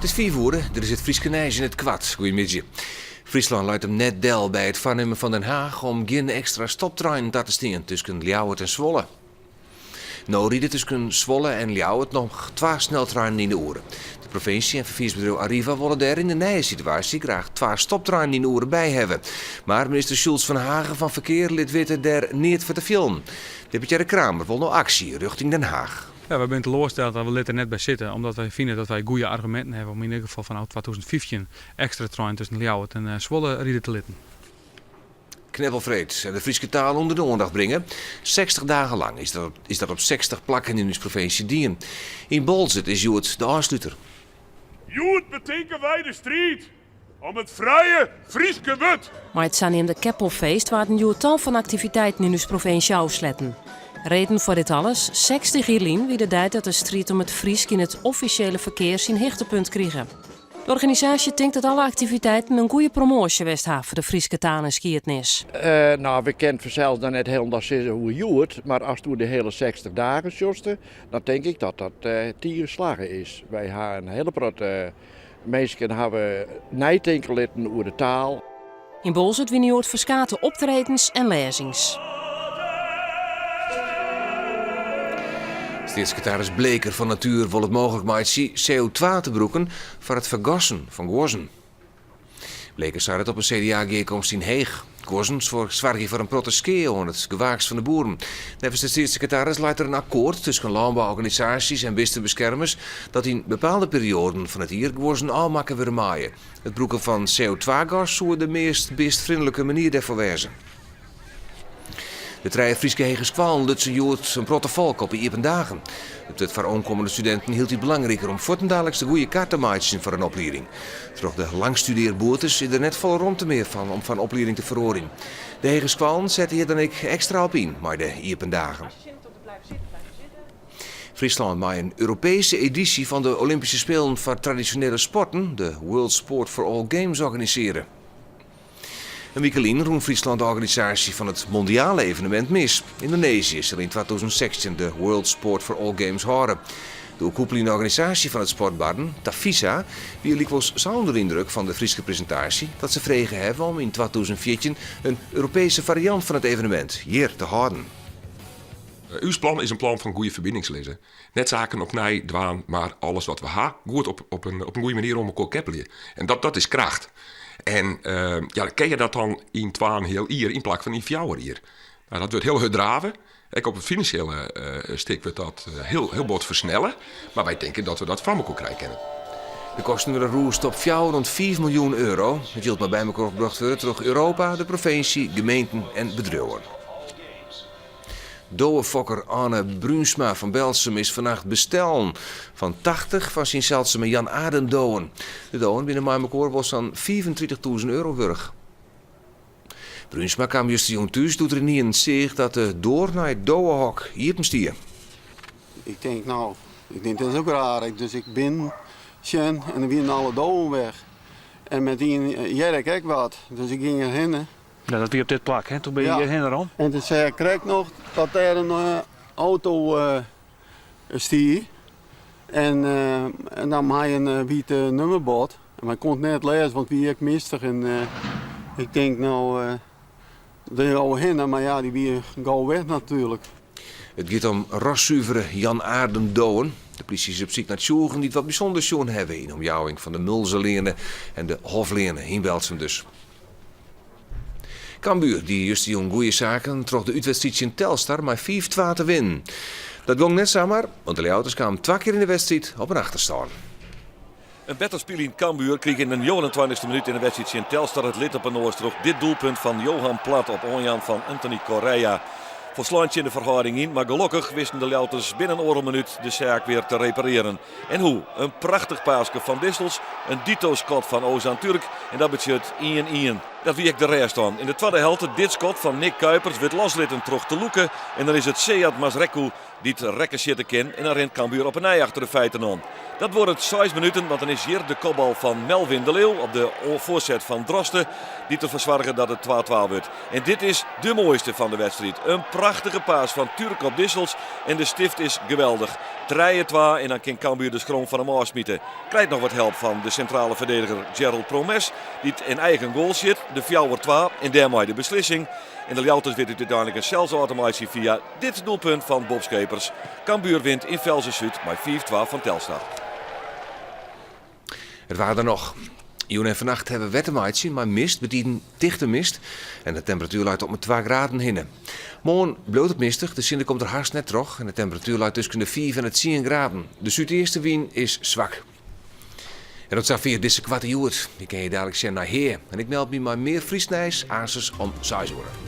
It is fiif oere, dit is it Fryske nijs yn it koart. Goeiemiddei. Fryslân leit him net del by it foarnimmen fan Den Haag om gjin ekstra stoptreinen ta te stean tusken Ljouwert en Zwolle. No ride tusken Zwolle en Ljouwert noch twa sneltreinen yn de oere. De provinsje en ferfiersbedriuw Arriva wolle dêr yn de nije situaasje graach twa stoptreinen yn de oere by hawwe. Mar minister Schultz van Haegen fan Ferkear lit witte dêr neat foar te fielen. Deputearre Kramer wol no aksje rjochting Den Haag. Ja, wy binne teloarsteld dat we litte der net by sitte, omdat wy fine dat wy goede arguminten hawwe om yn ieder gefal fanôf 2015 ekstra treinen tusken Ljouwert en Zwolle ride te litten. Kneppelfreed en de Fryske taal ûnder de oandacht bringe. 60 dagen lang is dat, is dat op 60 plakken yn ús provinsje dien. Yn Boalsert is hjoed de ôfsluter. Hjoed betinke wy de striid om it frije Fryske wurd. Mei it saneamde Keppelfeest waarden hjoed tal fan aktiviteiten yn ús provinsje ôfsletten. Reden foar dit alles, 60 jier lyn wie de dei dat de striid om it Frysk yn it offisjele ferkear syn hichtepunt krige. De organisaasje tinkt dat alle aktiviteiten in goede promoasje west ha foar de Fryske taal en skiednis. No, we kinne fansels dan net hielendal sizze hoe hjoed, mar ast oer de hiele 60 dagen sjochst, dan tink ik dat dat tige slagge is. Wy ha in hiele protte minsken hawwe neitinke litten oer de taal. Yn Boalsert wiene hjoed ferskate optredens en lêzings. Steatssekretaris Bleker fan Natuer wol it mooglik meitsje CO2 te brûken foar it fergassen fan guozzen. Bleker sei dat op in CDA-gearkomst yn Heech. Guozzen soargje foar in protte skea oan it gewaaks fan de boeren. Neffens de steatssekretaris leit der in akkoart tusken lânbou-organisaasjes en bistebeskermers dat yn bepaalde perioaden fan it jier guozzen ôfmakke wurde meie. It brûken fan CO2-gas soe de meast bistfreonlike manier dêrfoar wêze. De trije Fryske hegeskoallen lutsen hjoed in protte folk op 'e iepen dagen. It wurdt foar oankommende studinten hieltyd belangriker om fuortendaliks de goede kar te meitsjen foar in oplieding. Troch de langstudearboetes is der net folle romte mear fan om fan oplieding te feroarjen. De hegeskoallen sette hjir dan ek ekstra op yn mei de iepen dagen. Fryslân mei in Europeeske edysje fan de Olympyske Spelen foar tradisjonele sporten, de World Sport for All Games, organisearje. In wike lyn rûn Fryslân de organisaasje fan it mondiale evenemint mis. Yndonezië sil yn 2016 de World Sport for All Games hâlde. De oerkoepeljende organisaasje fan it sportbarren, Tafisa, wie lykwols sa ûnder de yndruk fan de Fryske presintaasje dat se frege hawwe om yn 2014 in Europeeske fariant fan it evenemint hjir te hâlden. Us plan is in plan fan goede ferbinings lizze. Net saken opnij dwaan, mar alles wat we ha goed op, op, in, op in goede manier oan elkoar keppelje. En dat, dat is kracht. En uh, ja, kin je dat dan yn twaenheal jier yn plak fan yn fjouwer jier? Nou, dat wurdt hiel hurd drave. Ek op it finansjele uh, stik wurdt dat uh, hiel, hiel bot fersnelle. Mar wy tinke dat we dat foar elkoar krije kinne. De kosten wurde rûsd op fjouwer oant fiif miljoen euro. It jild moat by elkoar brocht wurde troch Europa, de provinsje, gemeenten en bedriuwen. Dowefokker Anne Bruinsma fan Berltsum is fannacht bestellen fan 80 fan syn seldsume Jan Aarden dowen. De dowen binne mei mekoar wol sa'n 35.000 euro wurdich. Bruinsma kaam justerjûn thús doe't er ynienen seach dat de doar nei it dowehok iepen stie. Ik tink, no, ik tink dat is ek raar. Dus ik bin sjen en der wienen alle dowen weg. En met ien hearde ik ek wat, dus ik gyng derhinne. Ja, dat wie op dit plak, hè? Toen bin je Ja. hjir hinne rûn. En toen seach ik krekt noch dat dêr in eh, auto eh, stie. En, eh, en dan mei in eh, wyt eh, nummerbord. Maar ik kon it net lêze, want it wie ek mistich. En eh, ik tink, no, eh, der al hinne, mar ja, dy wie gau weg natuerlik. It giet om rassuvere Jan Aarden dowen. De plysje is op syk nei tsjûgen dy't wat bysûnders sjoen hawwe yn de omjouwing fan de Mulzeleane en de Hofleane yn Berltsum dus. Cambuur die justerjûn goede saken troch de útwedstriid tsjin Telstar mei 5-2 te winnen. Dat gong net samar, want de Ljouwerters kamen twa kear yn de wedstriid op in achterstân. In better spyljend Cambuur krige yn de 29e minút yn de wedstriid tsjin Telstar it lid op 'e noas troch dit doelpunt fan Johan Plat op oanjaan fan Anthony Correia. Folslein tsjin de ferhâlding yn, mar gelokkich wisten de Ljouwerters binnen oardel minút de saak wer te reparearjen. En hoe? In prachtich paaske fan Dissels, in dito skot fan Ozan Türk en dat betsjut 1-1. Dat wie ek de rêst dan. Yn de twadde helte dit skot fan Nick Kuipers wurdt loslitten troch te lûken en dan is it Sead Mazreku dy't rekken sjitte kin en dan rint Cambuur op 'e nij achter de feiten oan. Dat duorret seis minuten, want dan is hjir de kopbal fan Melvin de Leeuw op de foarset fan Droste dy't derfoar soarget dat it twa-twa wurdt. En dit is de moaiste fan de wedstriid. In prachtige paas fan Türk op Dissels en de stift is geweldich. Trije-twa en dan kin Cambuur de skroom fan him ôfsmite. Krijt noch wat help fan de sintrale ferdediger Gerald Promes dy't in eigen goal sjit, de fjouwer-twa en dêrmei de beslissing. En de Ljouwerters witte it úteinlik sels ôf te meitsjen fia dit doelpunt fan Bob Schepers. Cambuur wint yn Velsen-Súd mei fiif-twa fan Telstar. It waar dan noch. Jûn en fannacht hawwe we wer te meitsjen mei mist, betiden tichte mist. En de temperatuer leit om 'e twa graden hinne. Moarn bliuwt it mistich, de sinne komt der hast net troch en de temperatuer leit tusken de fiif en de tsien graden. De súdeastewyn is swak. En tot safier dizze koarte Hjoed. Ik kin je dalik sjen nei Hea. En ik meld my mei mear Frysk nijs aansens om seis oere.